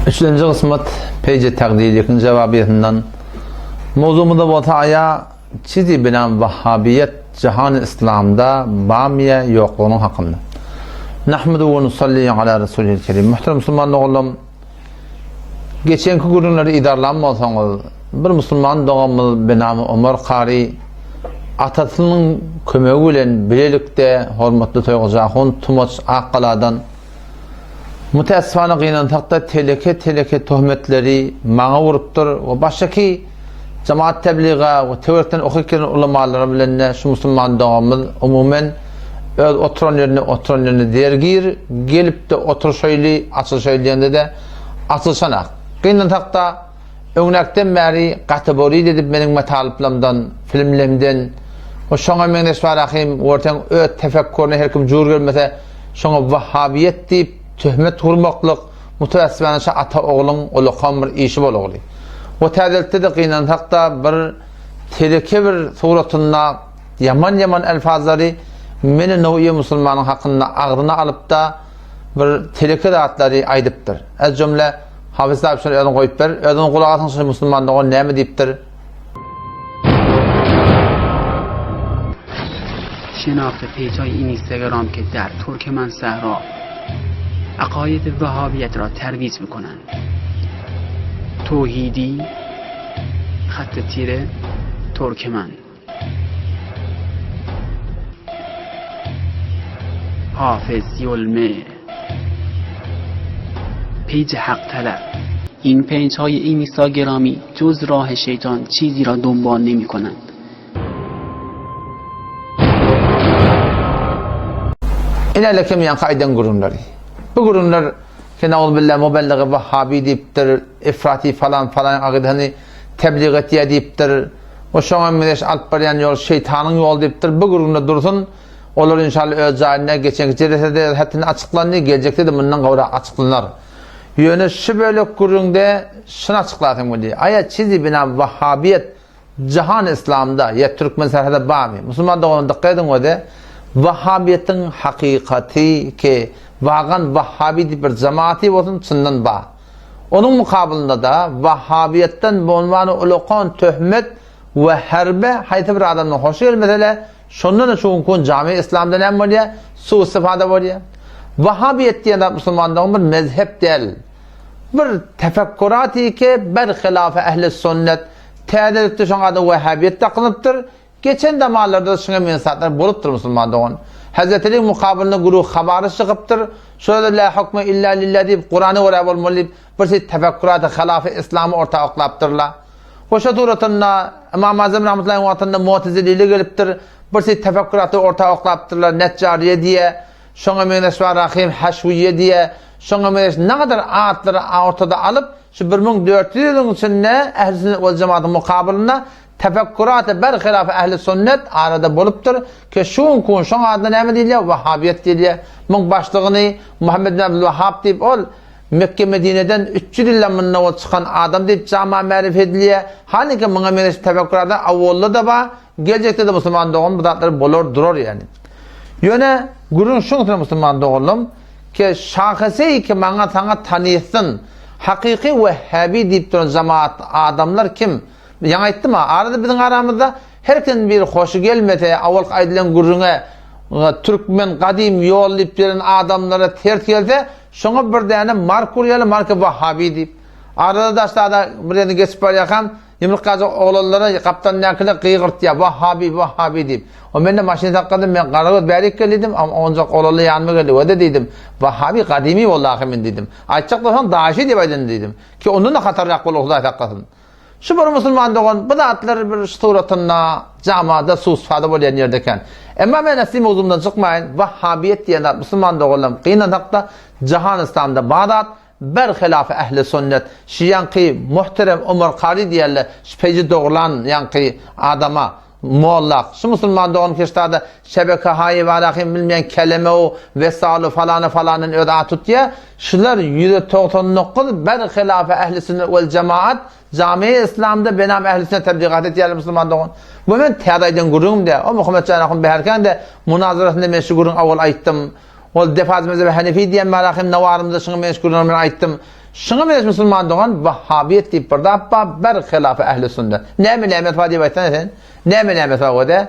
Üçlenji kysmat Peýje Tagdilikiň jewabiýetinden Mowzugymyzda bolsa aýa çizi bilen wahhabiýet jahany yslamda bamyýa ýoklugynyň hakynda. Nahmedu we nusalli ala rasulil kerim. Muhterem musulman doganlarym, geçenki gürrüňleri yzarlan bolsaňyz, bir musulman doganymyz benamy Omar Kary atasynyň kömegi bilen bilelikde hormatly Toýguja ahun Tumaç Akgaladan Mütäessifana gynansakda teleke teleke töhmetleri maňa urupdyr we başaky jemaat tebliga we töwerekden okyp gelen ulamalara bilende şu musulman doganymyz umumen öz oturan ýerinde oturan ýerinde dergir gelipde oturşaýly açylyşaýly diýende-de açylyşanak. Gynansakda Öňräkden bäri gaty borid edip meniň metalyplamdan, filmlemden we şoňa meňzeş bar ahym görseň öz tefekkurine her kim jur gelmese şoňa wahhabiýet diýip töhmet gurmaklyk mutaassibana şa ata ogluň ulakan bir işi bolugly. We täzelikde-de gynansakda bir teleke bir suratynda ýaman ýaman elfazlary meni nowýe musulmanyň hakynda agzyna alypda bir teleke zatlary aýdypdyr. Ez jümle Hafiz sahyp şony özüň goýup ber. Özüň gulak asyň şony musulman dogan näme diýipdir. شناخت پیج های اینستاگرام که در ترکمن صحرا عقاید وهابیت را ترویج میکنند توحیدی خط تیره ترکمن حافظ یلمه پیج حق طلب این پیج های اینستاگرامی جز راه شیطان چیزی را دنبال نمی کنند. Ine lekem ýaňky aýdan gürrüňleri. Bu gürrüňler ki nauzbillah mubelligi wahhabi diýipdir, ifrati falan falan agydyny tebliğ etýär diýipdir. We şoňa meňzeş alyp barýan ýol şeýtanyň ýoly diýipdir. Bu gürrüňler dursun. Olar inşallah öz jaýynda geçenki jelesede öz hetdinde açyklandy, geljekde-de mundan gowrak açyklanar. Ýöne şu bölek gürrüňde şuny açyklasym gelýär. Aýa çizi bina wahhabiýet jahan islamda ýa türkmen serhede barmy? Musulman doganlar dykgat ediň öze wahhabiýetiň hakykaty ki wagan wahhabi diýip bir jemaaty bolsun çyndan bar. Onuň mukabylynda-da wahhabiýetden bolmany ulakan töhmet we herbe haýsy bir adamdan hoşy gelmese-de Şondan-da şu günki gün jami yslamda näme bolýar? Suw-istifada bolýar. Wahhabiýet diýen zat musulmanlaryň bir mezhep däl. Bir tefekkuraty ki ber hilafy ehli sünnet. Täzelikde şoň ady wahhabiýet dakynypdyr. Geçen zamanlarda-da şuňa meňzeş zatlar bolupdyr musulman dogan. Hezreteliň mukabylynda güruh habaryj çykypdyr. Şolar-da la hukme illa lillah diýip Kurana görä bolmaly diýip bir şey tefekkuraty hilafy yslamy orta oklapdyrlar. Hoşa suratynda Ymam Azam rahmetullahi wagtynda Mu'tezililer gelipdir. Bir şey tefekkuraty orta oklapdyrlar. Neccariye diýe, şoňa meňzeş bar Rahim Haşwiye diýe, şoňa meňzeş nägadar atlary ortada alyp, şu 1400 ýylyň içinde Ehli sünnet we jematyň mukabylynda tefekkuraty ber hilaf ehli sünnet arada bolupdyr. Ki şu günki gün şoň adyna näme diýilýär? Wahhabiýet diýilýär. Muň başlygyny Muhammed bin Abdul Wahhab diýip ol Mekke-Medineden 300 ýyldan mundan owal çykan adam diýip jama märif edilýär. Halyňky muňa meňzeş tefekkürada awwalda-da bar, geljekde-de musulman dogan bu zatlar bolar durar ýani. Ýöne gürrüň şuň musulman doganlarym ki şahysy ki maňa saňa tanysyn hakyky wehhabi diýip duran jamaat adamlar kim? Ýaňy aýtdym-a, arada biziň aramyzda her kim bir hoşy gelmese, awalky aýdylan gürrüňe türkmen gadym ýol diýip gelen adamlara ters gelse, şoňa bir däne mark urýarlar, marka wahhabi diýip. Arada daşlarda bir ýerde geçip barýarkam, ýumruk gajyk oglanlara gapdalyndakylar gygyrtýar, wahhabi, wahhabi diýip. O men-de maşyn sakladym, men Garagöz bärik gel diýdim, onjak oglanlar ýanyma geldi, wede diýdim, wahhabi gadymy boldy ahyr men diýdim. Aýtjak bolsaň daşy diýip aýdyn diýdim. Ki ondan-da hatarrak bolar Hudaý saklasyn. Şu bir musulman dogan bu zatlar bir suratynda jamada susfada bolýan ýerde eken. Emma men asli mowzumdan çykmaýyn. Wahhabiýet diýen zat musulman doganlarym gynansak-da jahan islamda bar zat ber hilafy ehli sünnet. Şu ýaňky muhterem Omar Kary diýerler şu peji dogrulan ýaňky adama mollak. Şu musulman dogan keşdada şebeke haýy barahym bilmeýän kelemew wesalu falany falanyn öz at tutýar. Şular 199 ber hilafy ehli sünnet wel jemaat jami islamda benam ehli sünnet tebligat etýärler musulman dogan. Bu men täze aýdan gürrüňim däl. O Muhammet jan ahun Bäherkän de munazarasynda men şu gürrüňi awal aýtdym. Ol defaz mezhebi Hanefi diýen barahym nawarymda şuňa men şu gürrüňi men aýtdym. Şuňa meňzeş musulman dogan wahhabiýet diýip bir zat bar, ber hilafy ähli sünnet. Näme nämesi bar diýip aýtsana sen? Näme nämesi bar öde?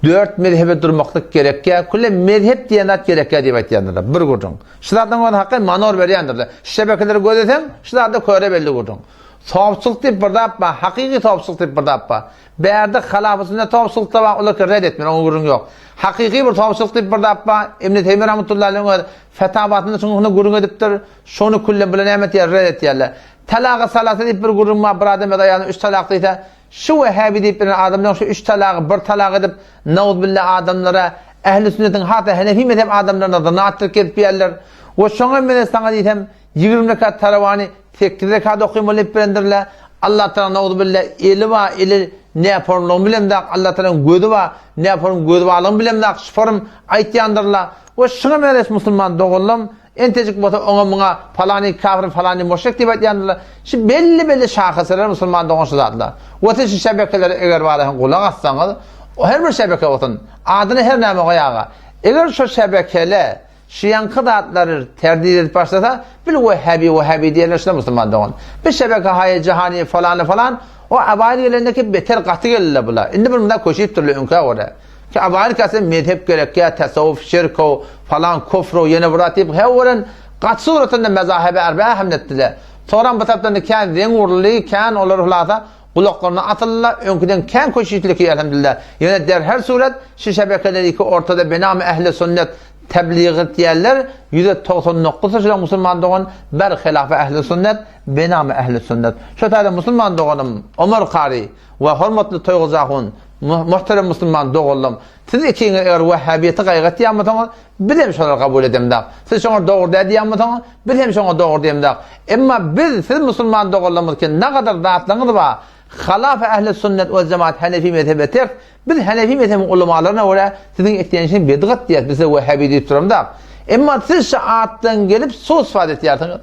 Dört mezhebe durmaklyk gerekýär. Külle mezhep diýen zat gerekýär diýip aýtýandyr. Bir gürrüň. Şu zatlaryň özi haky manor berýändir. Şu şebekeleri gözleseň, şu zatda köre belli gürrüň. Sopçylyk diýip bir zat bar, hakyky sopçylyk diýip bir zat bar. Bärde halafy sünnet sopçylyk-da bar, olar red etmeli, oňa gürrüň ýok. Hakyky bir sopçylyk diýip bir zat bar. Ibn Teýmiýe rahmetullahi aleyh öz fetawasynda şunuň gürrüň edipdir. Şony külle bile näme etýär, red etýärler. Talagy salasa diýip bir gürrüň bar, bir adam öz aýalyna üç talak diýse, şu wehhabi diýip bilen adamlaryň şu üç talagy bir talak edip, nauzbilla adamlara, ähli sünnetiň has-da henefi mezhep adamlaryna zyna atdyryp gezip ýärler. We şoňa meňzeş saňa diýsem, 20 rekat tarawany 8 rekat okymaly diýip bilendirler. Allah Taala nauzubilla eli bar, eli näformlygyny bilemzok, Allah Taalaň gözi bar, näform gözi barlygyny bilemzok, şu form aýtýandyrlar. We şuňa meňzeş musulman doganlarym, Entejik bolsa oňa muňa palany kafir palany muşrik diýip aýtýandylar. Şu belli belli şahysylar musulman dogan şu zatlar. We siz şu şebekelere eger baraýyn gulak assaňyz, her bir şebeke bolsun, adyny her näme goýaga. Eger şu şebekele şu ýaňky zatlary terdid edip başlasa, bil wehhabi wehhabi diýerler şuna musulman dogan. Bir şebeke haýy jahany falany falan o abaýyl gelendeki beter gaty geldiler bular. Indi bir munda köşüp durlar öňkä görä. Ki abaýyl mezhep gerekýär, tasawwuf, şirk-ow, falan kufr-ow, ýene bir zat diýip, her gören gaty suratynda mezahibe erbaa hem etdiler. Soram bu tarapdan-da kän zeň uruldy, kän olar hulasa gulaklaryna atyldylar, öňküden kän köşüşdiliki elhamdülillah. Ýöne der her surat şu şebekeler iki ortada benamy ehli sünnet tebliğ etýärler, ýüze 99 şolaň musulman dogan ber hilafy ehli sünnet, benamy ehli sünnet. Şu taýda musulman doganym Omar Kary we hormatly Toýguly Ahun, muhterem musulman doganlarym, Siz ikiňiz eger wehhabiýeti gaýgy etýän bolsaňyz, biz hem şolary kabul edemzok. Siz şoňa dogry däl diýýän bolsaňyz, biz hem şoňa dogry diýemzok. Emma biz, siz musulman doganlarymyz ki nagadar zatlaryňyz bar, halaf ähli sünnet we jemaat hanefi mezhebe ters, biz hanefi mezhebiň ulamalaryna görä siziň etýän işiňiz bidgat diýýäs, biz size wehhabi diýip duramzok. Emma siz şu atdan gelip suw-istifade etýärsiňiz.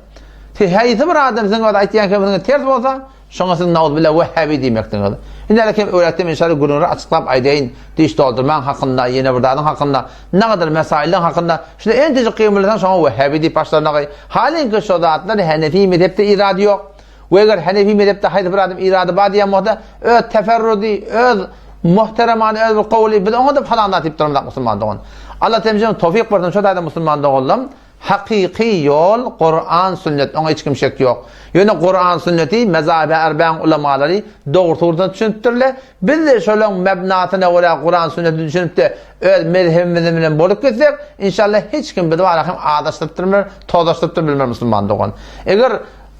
Siz haýsy bir adam siziň aýtýan kelimeňize ters bolsa, Şoňa siz nauzubilla wehhabi diýmekdiňiz. Indi häli kem öwretdim inşallah gürrüňleri açyklap aýdaýyn diş doldurmaň hakynda ýene bir zadyň hakynda nagadar mesailleň hakynda şunda entejik gymyldasaň şoňa wehhabi diýip başlarnagy halinki şo zatlar henefi mezhepde irady ýok we eger henefi mezhepde haýsy bir adam irady bar diýen bolsa öz teferrudy öz muhteremany öz bir gowly biz oňa da falan zat diýip duramzak musulman dogan Allah temjem towfik bersin şo taýda musulman doganlam Hakyky ýol Kuran sünnet oňa hiç kim şek ýok. Ýöne Kuran sünneti mezahibe erbäň ulamalary dogry suratynda düşünipdirler. Biz-de şolaň mebnasyna görä Kuran sünneti düşünipde öz mezhebimiz bilen bolup gitsek, inşallah hiç kim bizi barahym azaşdyryp bilmer, tozaşdyryp bilmer musulman dogan. Eger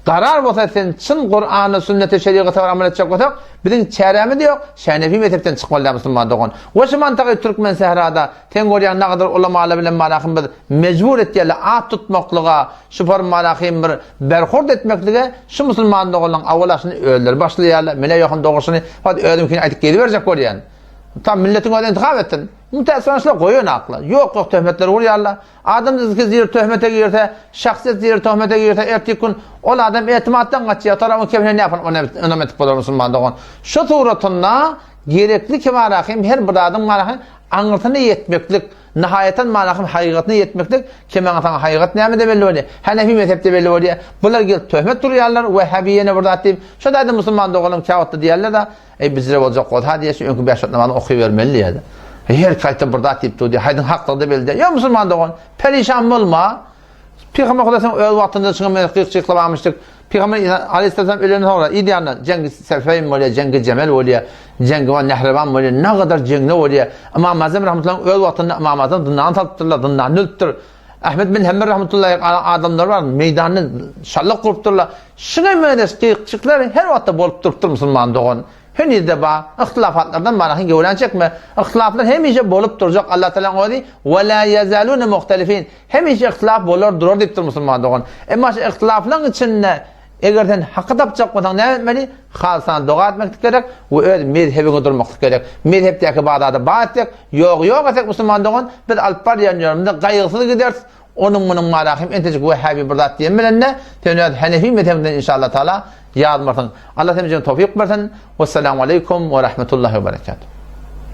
Karar bolsa sen çyn Kurana, sünnete, şerigata görä amal etjek bolsak, biziň çärämiz ýok, Şenefi mezhepden çykmaly däl musulman dogan. We şu mantagy türkmen sährada sen görýäň nagadar ulamalar bilen manahym biz mejbur etýärler at tutmaklyga, şu form manahym bir berhurd etmeklige şu musulman doganlaryň awal aşyny özleri başlaýarlar. Menä ýokan dogrusyny fakat özümkini aýdyp geziberjek bolýan. Tam milletiň özi intihap etsin. Mütäessifan şular goýan akla. Ýok ýok töhmetler urýarlar. Adam zikr zir töhmete girse, şahsyýet zir töhmete girse, ertir gün ol adam etimatdan gaçýar. Tarapyň kemine ne yapyp ynam etip bolar musulman dogan. Şu suratynda gerekli kibarahim her bir zadyň marahim aňyrsyna ýetmeklik, nihaýatan marahim hakykatyna ýetmeklik, kim aňa saňa hakykat näme-de belli bolýar. Hanefi mezhepde belli bolýar. Bular gelip töhmet durýarlar, wehhabi ýene bir zat diýip. Şo taýda musulman doganym käwagtda diýerler-de, Eý, bizre boljak bolsa diýýär, şu öňki bäş wagt namazyny okybermeli diýýär. Her gaýta bir zat diýip dur diýýär. Haýdyň haklygy-da belli däl. Ýa musulman dogan, perişan bolma. Pygamber Hudaý sen öz wagtynda çyňa men gyk-çyklap almyşdyk. Pygamber Aleyhisselam ölenden soňra idealny jeňgi Sefeýin bolýar, jeňgi Jemel bolýar, jeňgi wan Nehrewan bolýar, nagadar jeňde bolýar. Ymam Azam rahmetullahi öz wagtynda Ymam Azam zyndan salypdyrlar, zyndan ölüpdir. Ahmet bin Hembel rahmetullahi adamlar bar, meýdanda şallyk gurupdyrlar. Şuňa meňzeş gyýykçyklar her wagtda bolup durupdyr musulman dogan. Henizde bar. Yhtilafatlardan barahyň göwrän çekme. Yhtilaflar hemişe bolup durjak. Allah Tagalaň özi we la ýezalune muhtelifin. Hemişe yhtilaf bolar durar diýipdir musulman dogan. Emma şu yhtilaflaryň içinde Eger sen haky tapjak bolsaň näme etmeli? Halysana doga etmeklik gerek we öz mezhebiňe durmaklyk gerek. Mezhepdäki bar zady bar etsek, ýogy ýok etsek musulman dogan, biz alyp barýan ýolumyzda gaýgysyz gideris. Onuň munuň marahym entejik wehhabi bir zat diýen bilende, sen öz hanefi mezhebiňden inşallah taala ýazmarsyň. Allah hemmämize towfyk bersin. Wessalamu aleýkum we rahmetullahi we berekatuh.